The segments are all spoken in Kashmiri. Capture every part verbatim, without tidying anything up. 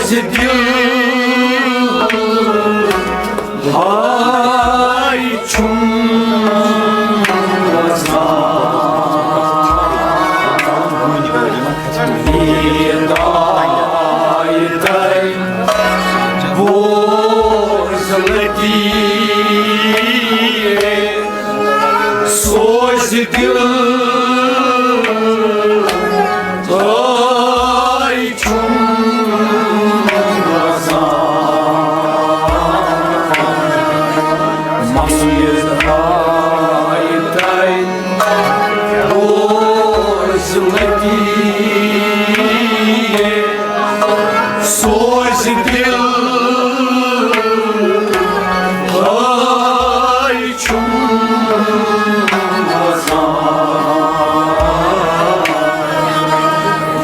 دِل ہاے چھُم وَسان۔ یہِ داے تَے بوز لطیف، سوز دِل ہاے چھُم وَسان۔ مَسجِد ہاے تَے بوز لطیف، سوز دِل ہاے چھُم وَسان۔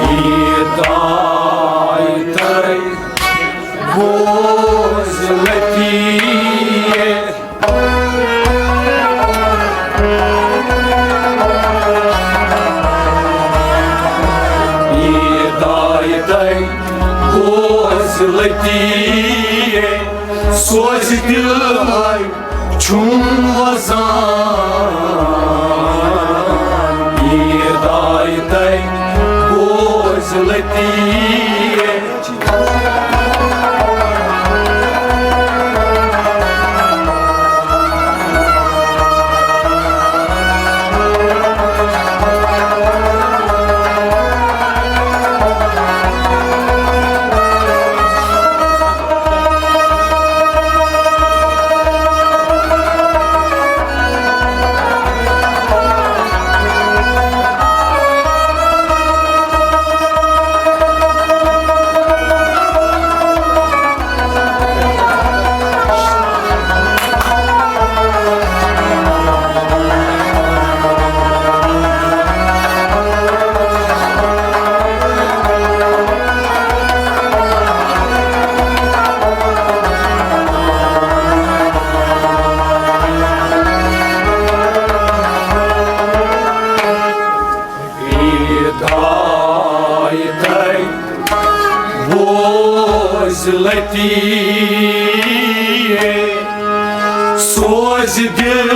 یہِ داے تَے بوز لطیف، یہِ داے تَے بوز لطیف، سوز دِل ہاے چھُم وَسان۔ یہِ داے تَے بوز لطیف۔ ہدایتَے بوز لطیف، سوز دِل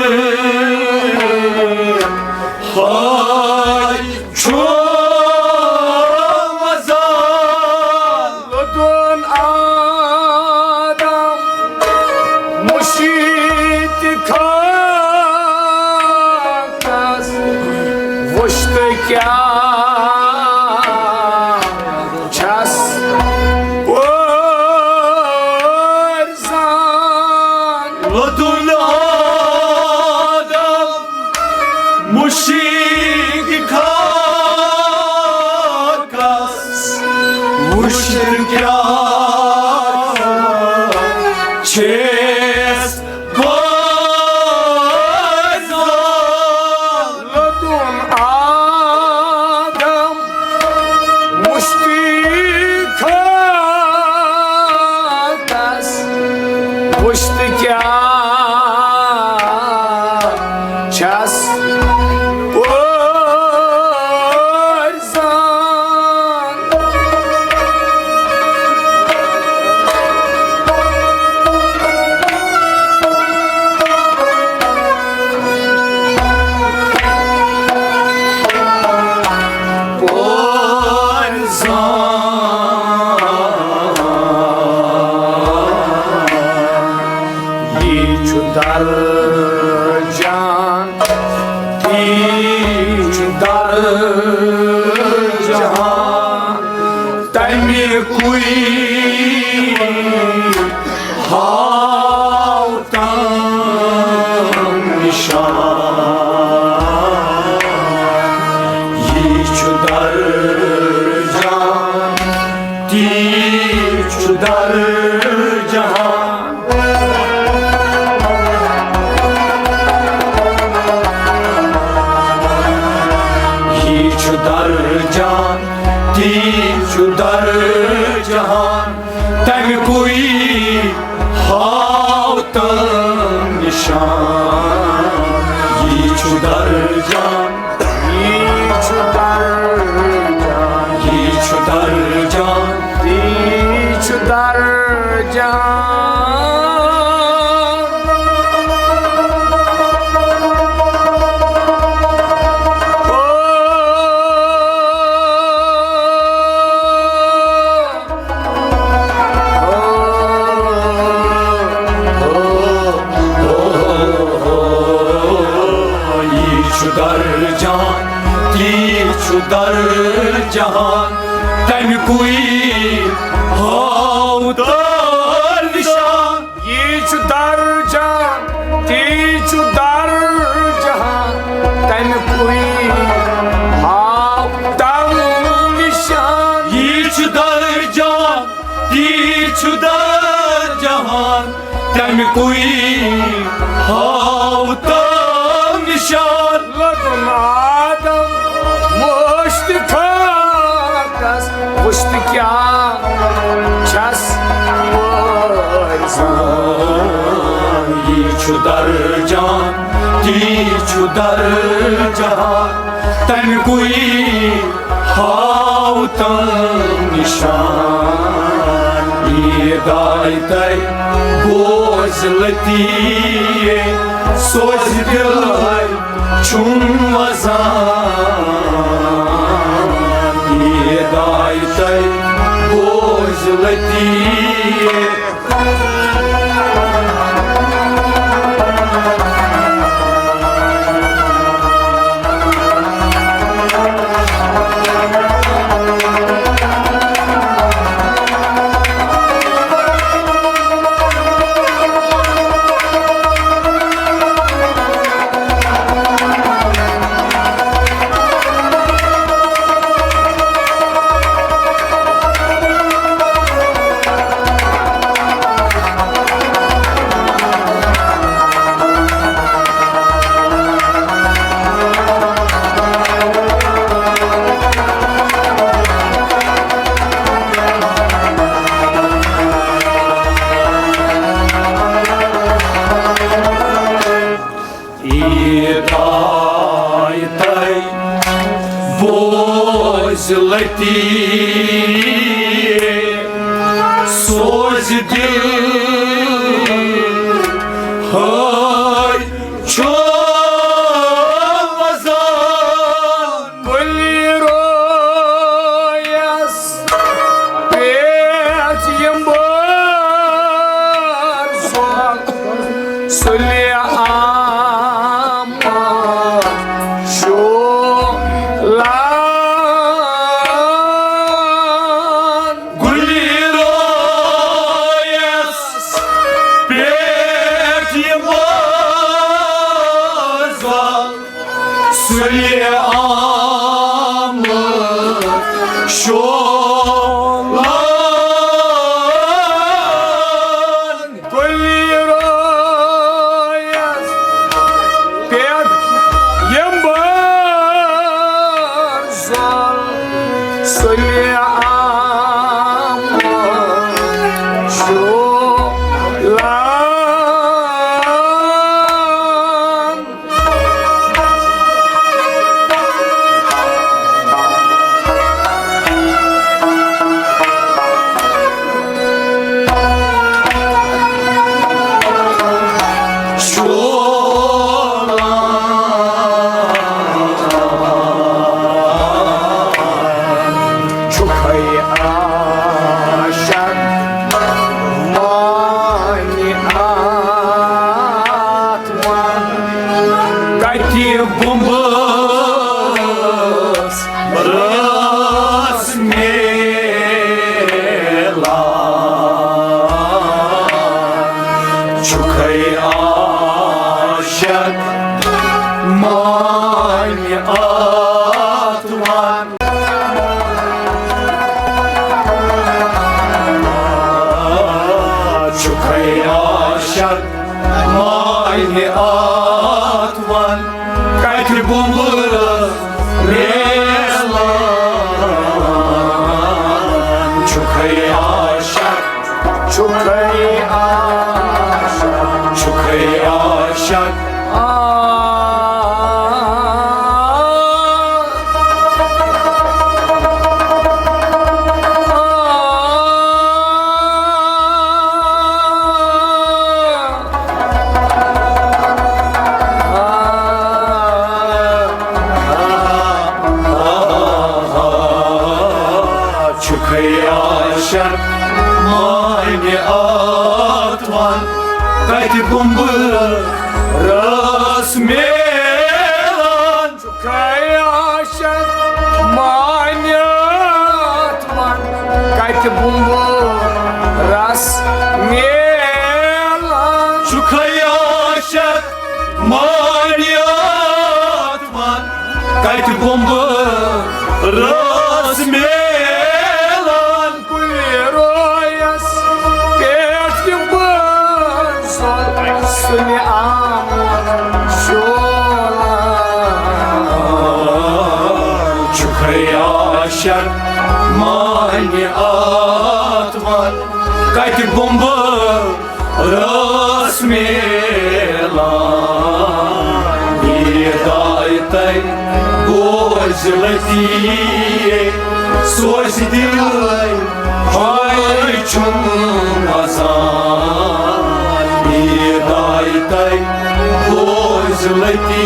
ہاے چھُ وَسان۔ لدُن آدم مُشِتھ خاکَس وُچھ تہٕ کیٛاہ چھَس پٲرۍ زان۔ لدُن آدم مُشِتھ خاکَس وُچھ تہٕ کیٛاہ چھَس پٲرۍ زان۔ لدُن آدم مُشِتھ خاکَس وُچھ تہٕ کیٛاہ چھَس پٲرۍ زان۔ پٲرۍ زان۔ یہِ چھُ در جان، یہِ چھُ در جہان، تَمہِ کُے ہاو تَم نِشان۔ یہِ چھُ در جان، تی چھُ در جہان۔ یہِ چھُ در جان، تی چھُ در جہان۔ تَمہِ کُے ہاو تَم نِشان۔ یہِ چھُ در جان، یہِ چھُ در جان، یہِ چھُ در جان، یہِ چھُ چھُ در جہان، تی چھُ در جہان، تَمہِ کُے ہاو تہٕ نِشان۔ یی چھُ در جہان، تی چھُ در جہان، تَمہِ کُے ہاو تہٕ نِشان۔ یی چھُ در جہان، تی چھُ در جہان، تَمہِ کُے ہاو تہٕ نِشان۔ لوٚدُن آدم مُشتہِ خاکس، وُچھ تہٕ کیٛاہ چھَس وٲرۍ زان۔ یی چھُ در جہان، تی چھُ در جہان، تَمہِ کُے ہاو تہٕ نِشان۔ عیٖد آیہِ تۄہہِ بوز لطیف، سوزِ دِلے چھُم وزان۔ عیٖد آیہِ تۄہہِ بوز لطیف۔ عیٖد آیہِ تۄہہِ بوز لطیف، سوزِ دِلے چھُم وزان۔ کُلہِ رویس پٮ۪ٹھ یِم بٲر سۄل، سُلہِ آمُت شولان۔ کُلہِ رویس پٮ۪ٹھ یِم بٲر سۄل، سُلہِ آمُت شولان۔ کُلہِ رویس پٮ۪ٹھ یِم بٲر سۄل، سُلہِ آمُت شولان۔ چھُکھے عاشق مانہِ آ کتہِ بُمبس رس میلان۔ چھُکھے عاشق مانہِ آتھ وان۔ چھُکھے عاشق مانہِ آتھ وان۔ کتہِ بُمبرٕ میلان۔ چھُکھے عاشق، چھُکھے عاشق، چھُکھے عاشق۔ آ، آ، آ۔ چھُکھے عاشق مانہِ آتھ وان، کتہِ بُمبرٕ رس میلان۔ خیاشت مانیت من کتہِ بُمبہٕ رس میلان۔ چھُ خیاشت مانیت من کتہِ بُمبہٕ رس میلان۔ کُلہِ رویس پٮ۪ٹھ تہِ بہٕ سُلہِ آمُت شولان۔ چھُ خیاشت مانہِ آتمان کتہِ بُمبہٕ رس میلان۔ یہِ داے تَے بوزِ لتی سوزِ دِل ہاے چھُم وسان۔ یہِ داے تَے بوزِ لتی۔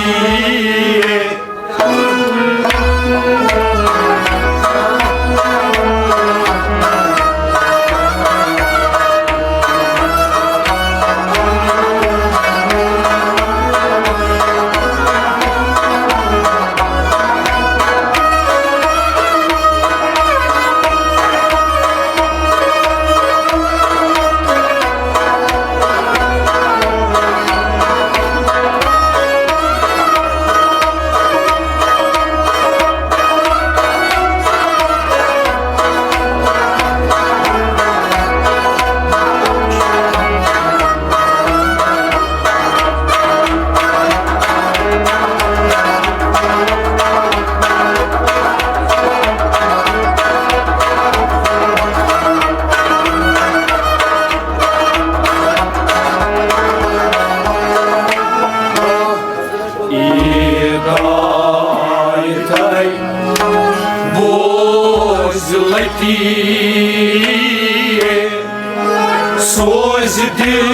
عیداے تھے بوز لتی سوز دل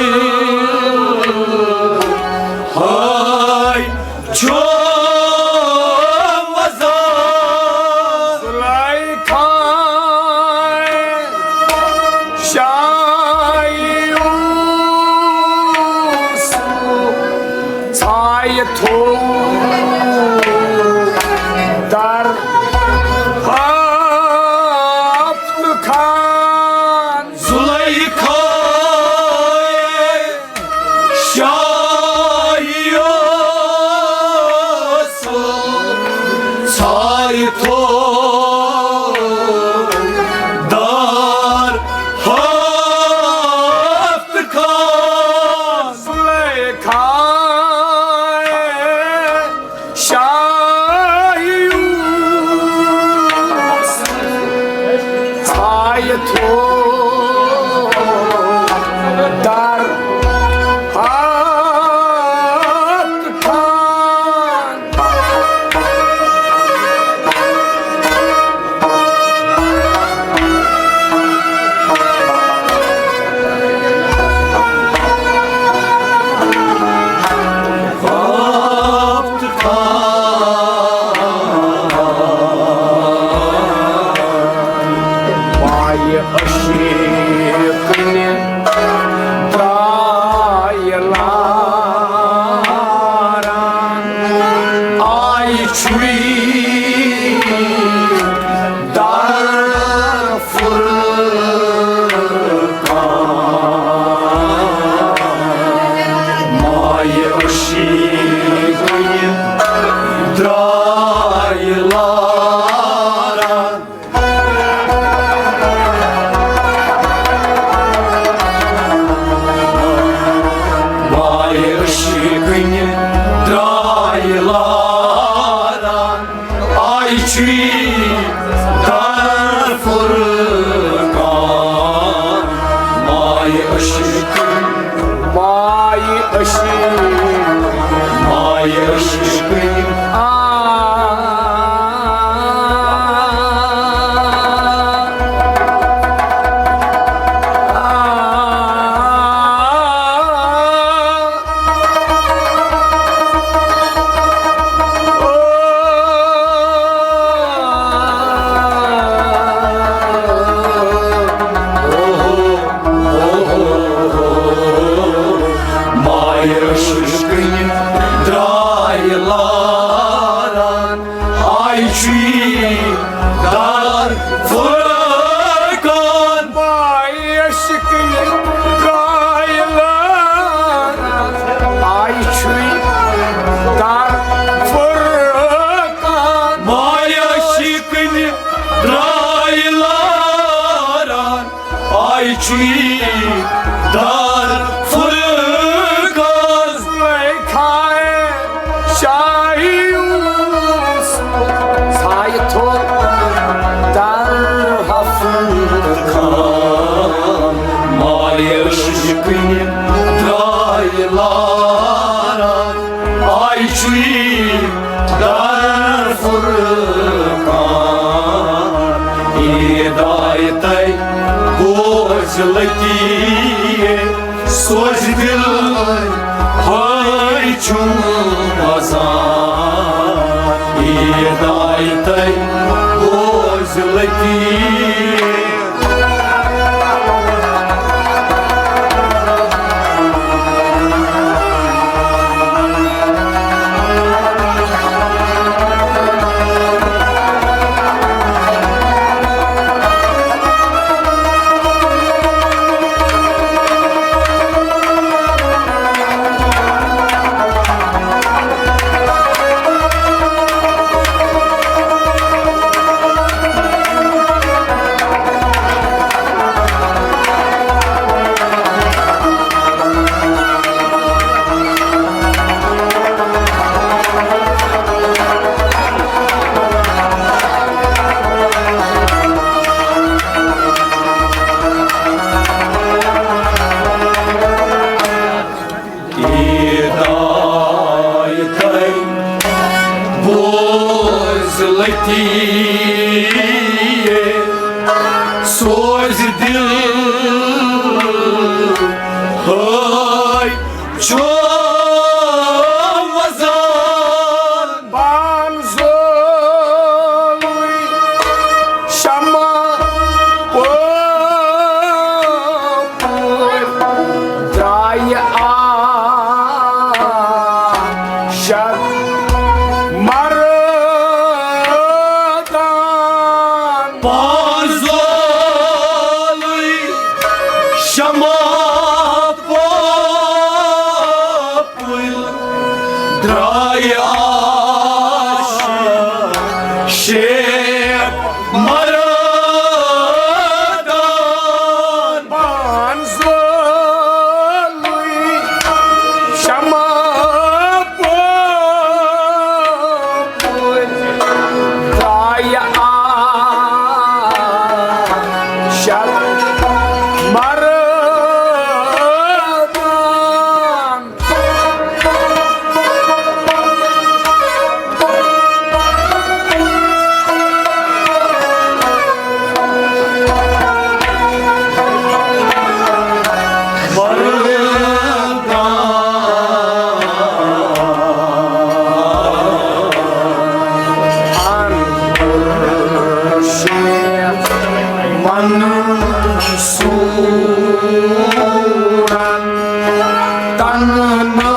ہاے چھو وزان۔ زلیخا شاہ یوسف ژھایہِ تھوٚو در ہفتہٕ خان۔ زلیخا شاہ یوسف ژھایہِ تھوٚو در ہفتہٕ خان۔ زلیخا شاہ یوسف ژھایہِ تھوٚو در ہفتہٕ خان۔ مایہِ عشقٕنہِ درٛایہِ لاران، آیہِ چھُے در فرقان۔ مایہِ عشقٕنہِ درٛایہِ لاران، مایہِ عشقٕنہِ درٛایہِ لاران، آیہِ چھُے در فرقان۔ مایہِ عشقٕنہِ، مایہِ عشقٕنہِ، مایہِ عشقٕنہِ، آ۔ مایہِ عشقٕنہِ درٛایہِ لاران۔ چھی دار فرقان۔ مایہِ عشقٕنہِ درٛاے لاران، آے چھُے دار فرقان۔ مایہِ عشقٕنہِ درٛاے لاران، آے چھُے دار فرقان۔ زلیخا شاہ یوسف سایہِ تھوٚو درہا فرقان۔ مایہِ عشقٕنہِ درٛاے لاران، آے چھُے دار فرقان۔ عید آیہِ تۄہہِ بوز لطیف، سوز دل ہٲے چھُم وزان۔ عید آیہِ تۄہہِ بوز لطیف۔ عید آیہِ تۄہہِ بوز لطیف، سوز دل ہٲے چھُم وزان۔ بان زولوٕے شمع پوپُر درٛایہِ عاشق مردان۔ بان زولوٕے شمع پوپُر درٛایہِ عاشق مردان۔ بان زولوٕے شمع پوپُر درٛایہِ عاشق مردان۔ منصورن تنہٲے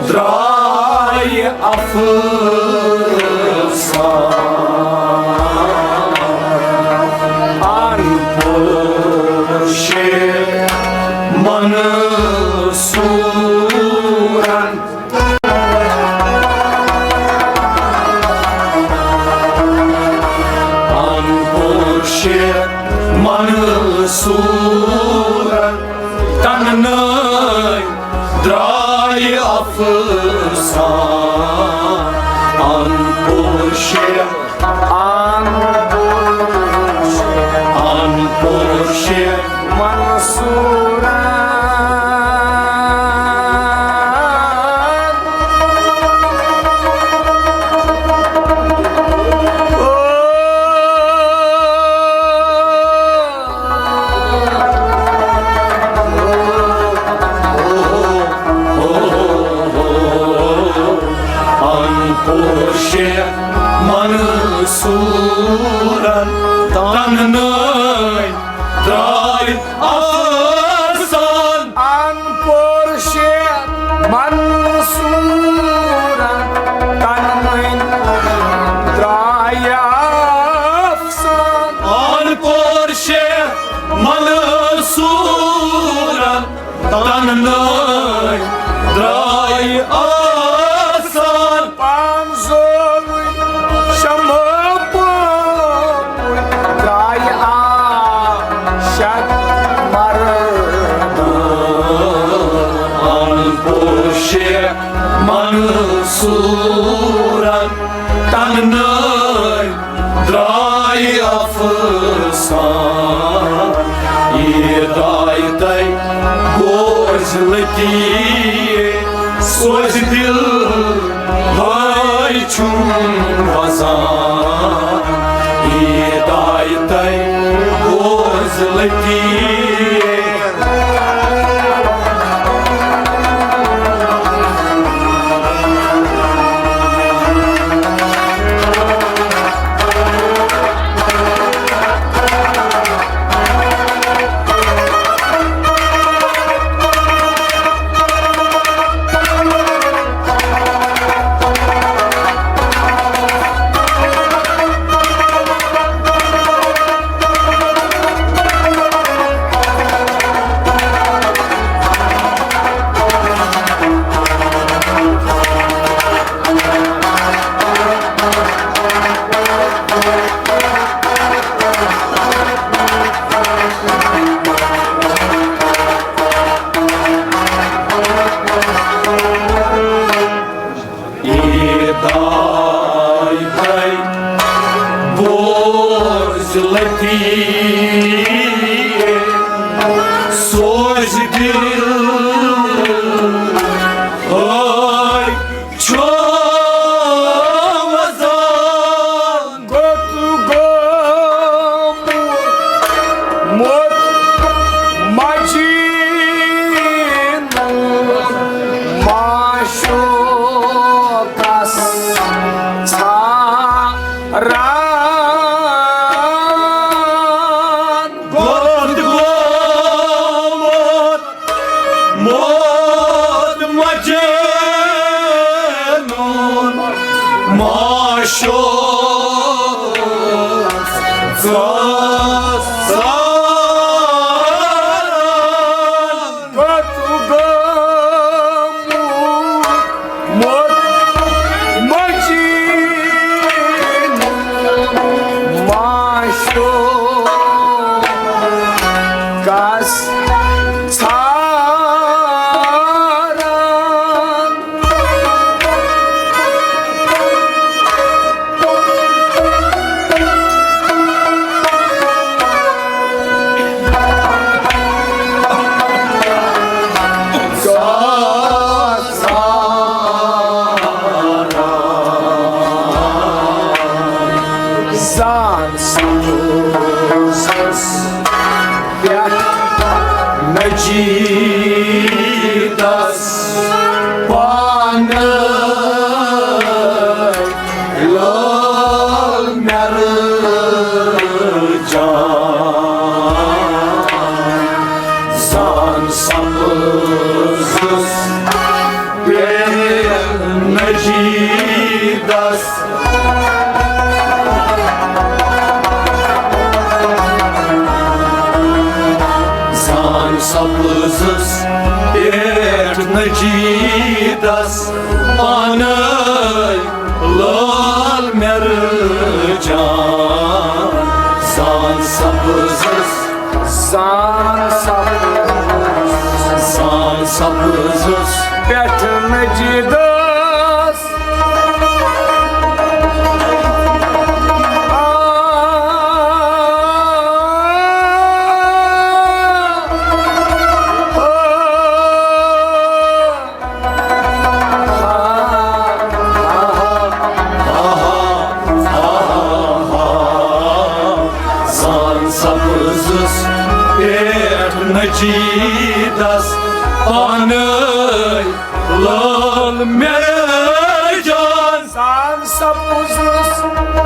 درٛاے افسانہٕ۔ ان پوشے منصورن ان پوشے منصورن تنہٲے درٛاے افسانہٕ۔ ان پوشے، ان پوشے، ان پوشے منصورن۔ ان پوشے منصورن تنہٲے درٛاے افسانہٕ۔ ان پوشے منصورن تنہٲے نٲے درٛاے آسان۔ پانٛژوٕے شمہٕ پوٚکُے درٛاے آشک مردٕ۔ ان پوشے منصوٗرن تنہٕ نٲے درٛاے افسان۔ یہِ درٛاے تۄہہِ بوز لطیف سوزِ دِل، ہاے چھُم وزان۔ یہِ درٛاے تۄہہِ بوز لطیف۔ اے داے داے بوز لطیف سوزِ دِل، ہاے چھُم وزان۔ گوٚت گوٚمُت مُت مجیٖنُن معشوقس ژھاران۔ گوٚت گوٚمُت مُت مجیٖنُن معشوق ژھاران۔ گوٚت گوٚمُت مُت مجیٖنُن معشوقس ژھاران۔ زان سمجھس پٮ۪ٹھ نجیٖدس پانہٕ لال مٮ۪رٕ جان۔ زان سمجھس پٮ۪ٹھ نجیٖدس زان سپٕزس پٮ۪ٹھ نجیٖدس پانَے لال مٮ۪رٕ جان۔ زان سپٕزس زان سپٕزس زان سپٕزس پٮ۪ٹھ نجیٖدس زان سپٕزس پٮ۪ٹھ نجیٖدس پانَے لال مٮ۪رٕ جان۔ زان سپٕزس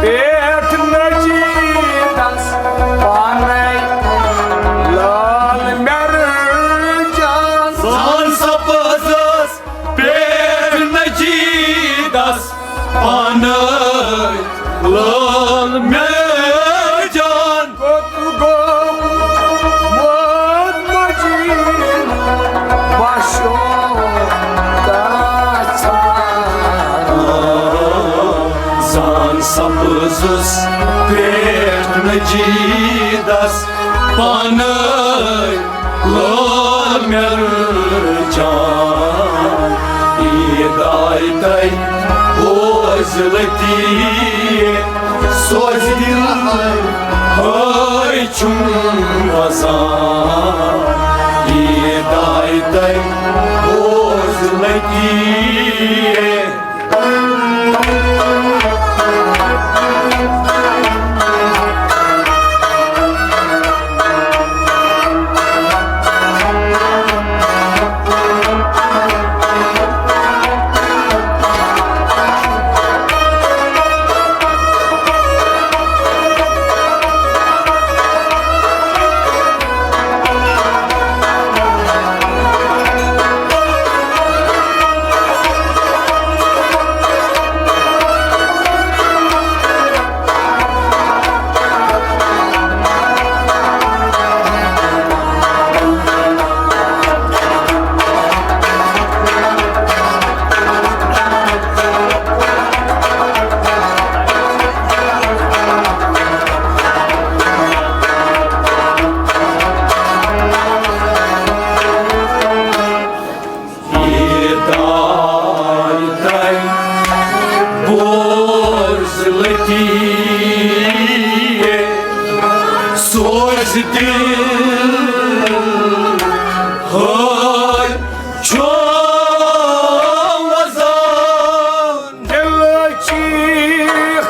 پٮ۪ٹھ نجیٖدس پانَے لال مٮ۪رٕ جان۔ زان سپٕزس پٮ۪ٹھ نجیٖدس پانَے لال مٮ۪رٕ جان۔ کوٚت گوٚو ووت مجیٖد؟ زُس پرٛیٹھ نجیٖدس پانے لٲل مےٚ رجان۔ عیٖد آیہِ تۄہہِ بوز لطیف سوز دِل، ہٲے چھُم وزان۔ عیٖد آیہِ تۄہہِ بوز لطیف۔ عیٖد آیہِ تۄہہِ بوز لطیف سوز دِل، ہٲے چھُم وزان۔ دِلچی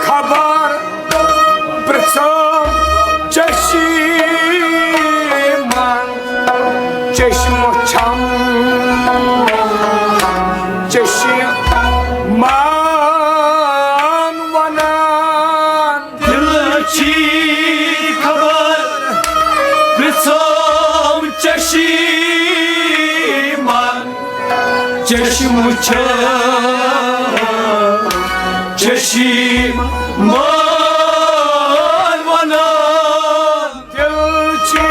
خبر پرٛژھم چشمن، چشم چھم چشمن ونان۔ دِلچی خبر پرٛژھم چشمن، چشم چھم چشمن ونان۔ دِلچی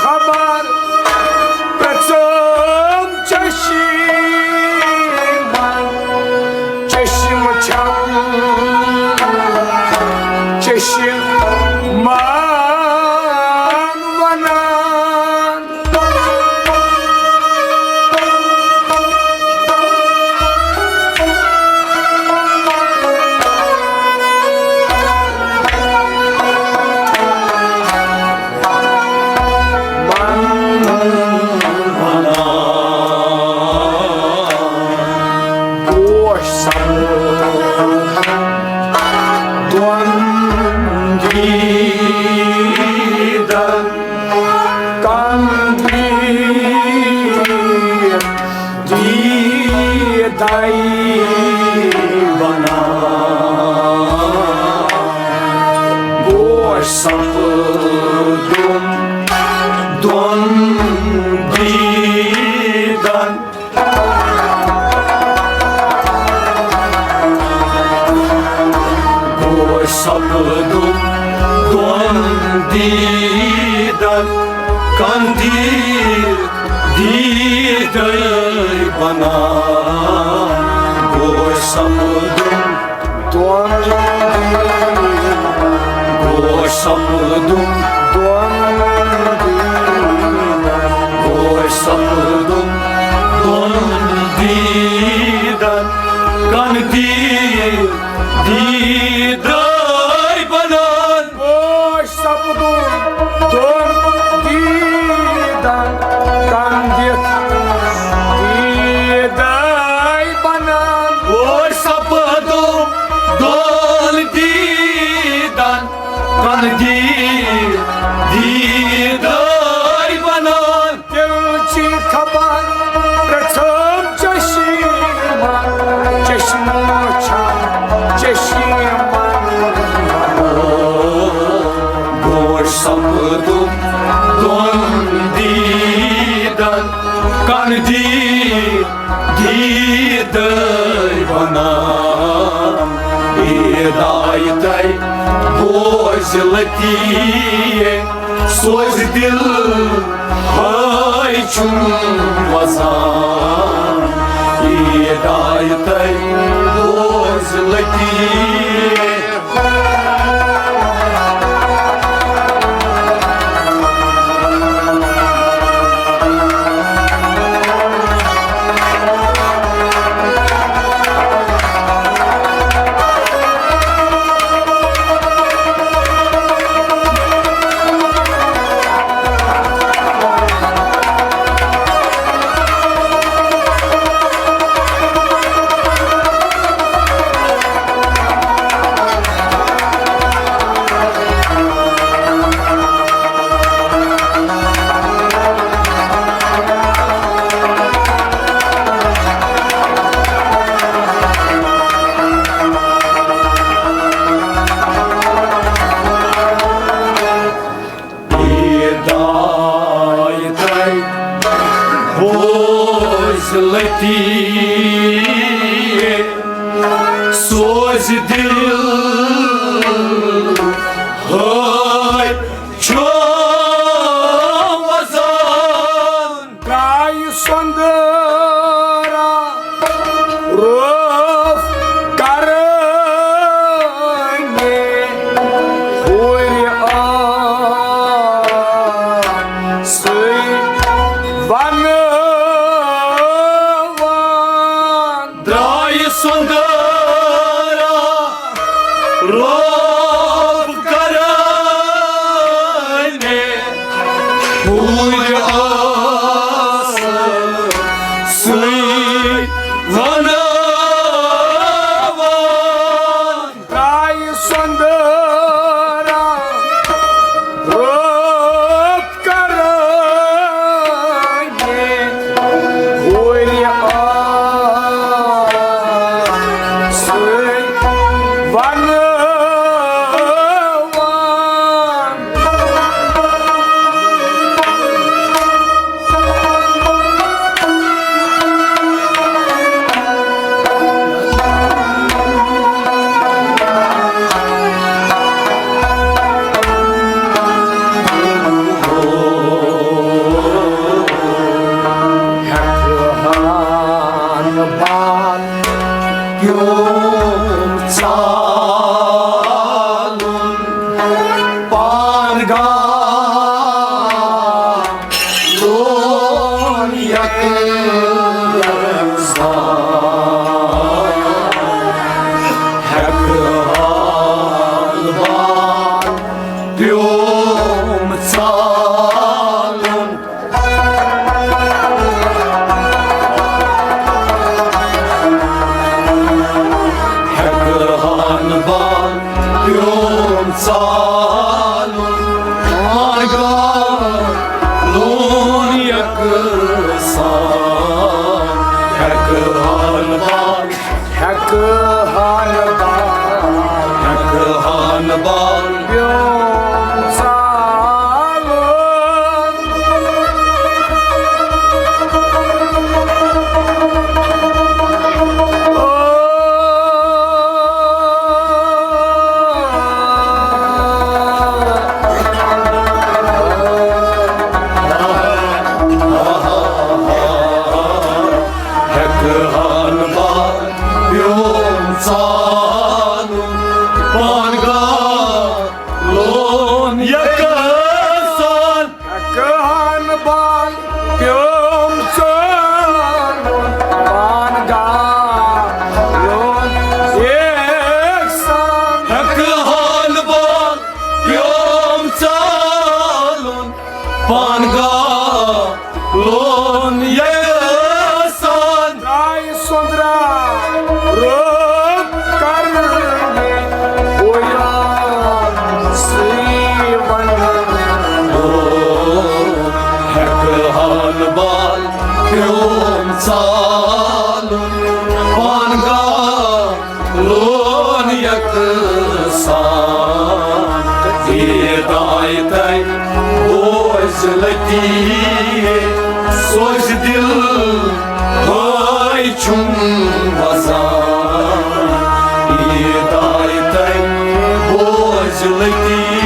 خبر پرٛژھم چشمن، چشم چھم چشمن ونان۔ گوش سپُد دۄن دیٖدن، کندیٖل دیٖدے بنان۔ گوش سپُدُم دۄن دیٖدن، گوش سپُدُم دۄن دیٖدن، کندیٖل دیٖدے بنان۔ گوش سپُدُم دۄن دیٖدن، گوش سپُدُم دۄن دیٖدن، گوش سپُدُم دۄن دیٖدن، کندیٖل دیٖدے بنان۔ گوش سپُدُم دۄن دیٖدن، کندِتھ دیٖدے بنان۔ گوش سپُدُم دۄن دیٖدن، کندیٖل دیٖدے بنان۔ دِلچی خبر پرٛژھم چشمن، چشم چھم چشمن ونان۔ گوش سپُدُم دۄن دیٖدن، کندیٖل دیٖدے بنان۔ عیٖد آیہِ تۄہہِ بوز لطیف سوز دِل، ہٲے چھُم وزان۔ عیٖد آیہِ تۄہہِ بوز لطیف سوز لطیف، سوز دل، ہٲے چھُ وزان۔ ترٛایہِ سۄنٛدرا روف کرٲنی، ہورِ آسٕے ونٲوان۔ درٛایہِ سۄنٛدرا روف کرٲنی، ہورِ آسٕے ونٲوان۔ ترٛایہِ سۄنٛدرا روف کرٲنی، ہورِ آسٕے ونٲوان۔ ہٮ۪کہٕ ہا نہٕ بال پیوم ژالُن، پان گالُن یَکجا۔ ہٮ۪کہٕ ہا نہٕ بال پیوم ژالُن، ہٮ۪کہٕ ہا نہٕ بال پیوم ژالُن، پان گالُن یَکجا۔ ہٮ۪کہٕ ہا نہٕ بال، ہٮ۪کہٕ ہا نہٕ بال، ہٮ۪کہٕ ہا نہٕ بال پیوم ژالُن۔ ہٮ۪کہٕ ہا نہٕ بال پیوم ژالُن، پان گالُن یَکجا۔ ہٮ۪کہٕ ہا نہٕ بال پیوم ژالُن، پان گالُن یَکجا۔ ہٮ۪کہٕ ہا نہٕ بال پیوم ژالُن، پان گالُن یَکجا۔ ترٛایہِ سۄنٛدرا روف کرٲنی، ہورِ آسٕے ونٲوان۔ ہٮ۪کہٕ ہا نہٕ بال پیوم ژالُن، پان گالُن یَکجا۔ اے دایہِ تَے بوز لطیف، سوز دل، ہٲے چھُم وزان۔ اے دایہِ تَے بوز لطیف۔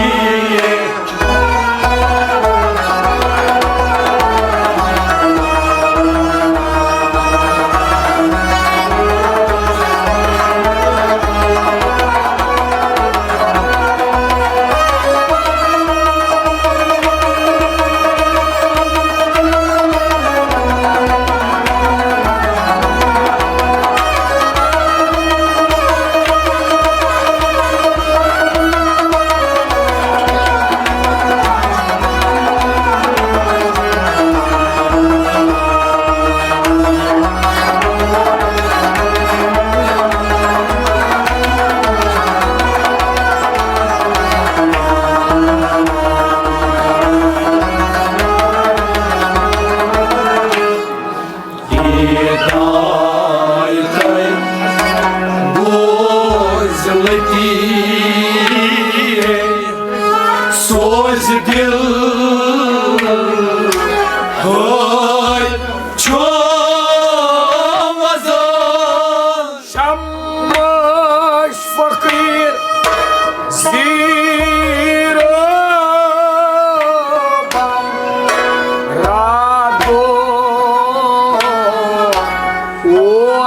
سوز دل، ہٲے چھُ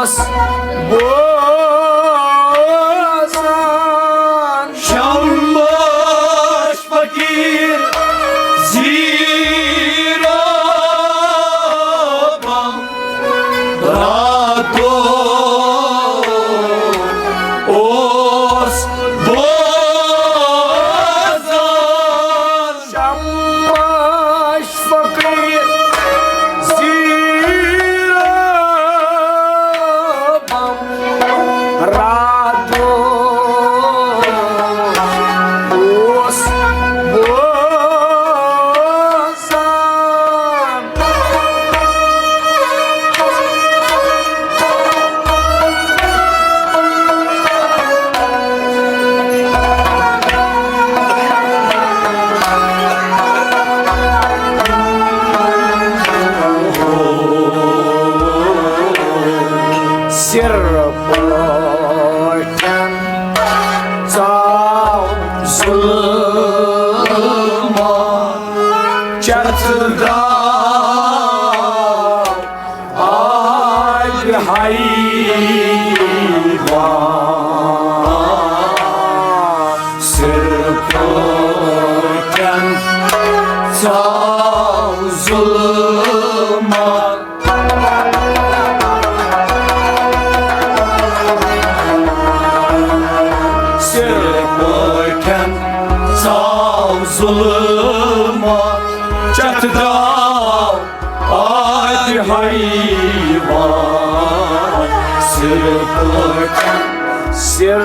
بوزان۔ شمباش فقیر زیرابم راتو اوس بوزان۔ شمباش فقیر زیرابم راتو اوس بوزان۔ سِر پٲٹھۍ ژاو ظُلمہٕ چتھ درٛاو آبِ حیوان۔ سِر پٲٹھۍ ژاو ظُلمہٕ سِر پٲٹھۍ ژاو ظُلمہٕ چتھ درٛاو آبِ حیوان۔ سِر پٲٹھۍ، سِر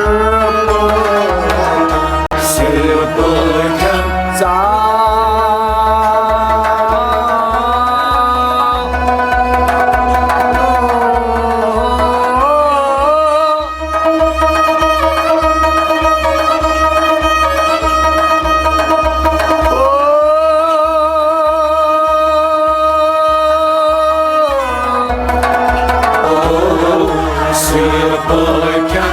پٲٹھۍ، سِر پٲٹھۍ ژاو سِر پٲٹھۍ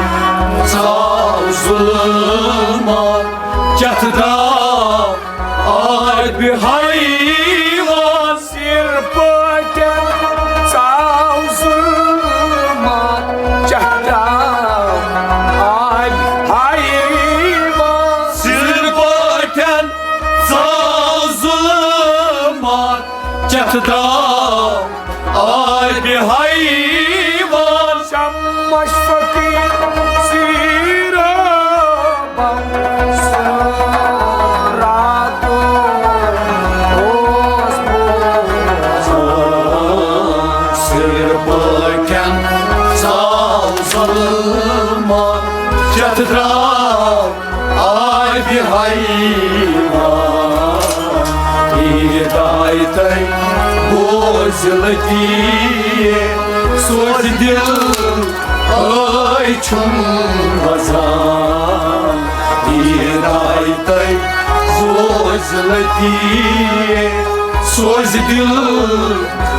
ژاو ظُلمہٕ چتھ درٛاو آبِ حیوان۔ سِر پٲٹھۍ ژاو ظُلمہٕ چتھ درٛاو آبِ حیوان۔ سِر پٲٹھۍ ژاو ظُلمہٕ چتھ درٛاو آبِ حیوان۔ شمباش فقیر زیرابم راتو اوس بوزان۔ سِر پٲٹھۍ ژاو ظُلمہٕ چتھ درٛاو آبِ حیوان۔ عیٖد آیہِ تۄہہِ بوزِ لطیف سوزِ دِل، ٲے چھُم وَزان۔ عیٖد آیہِ تۄہہِ بوزِ لطیف سوزِ دِل،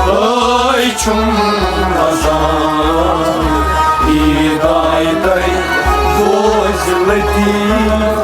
ٲے چھُم وَزان۔ عیٖد آیہِ تۄہہِ بوزِ لطیف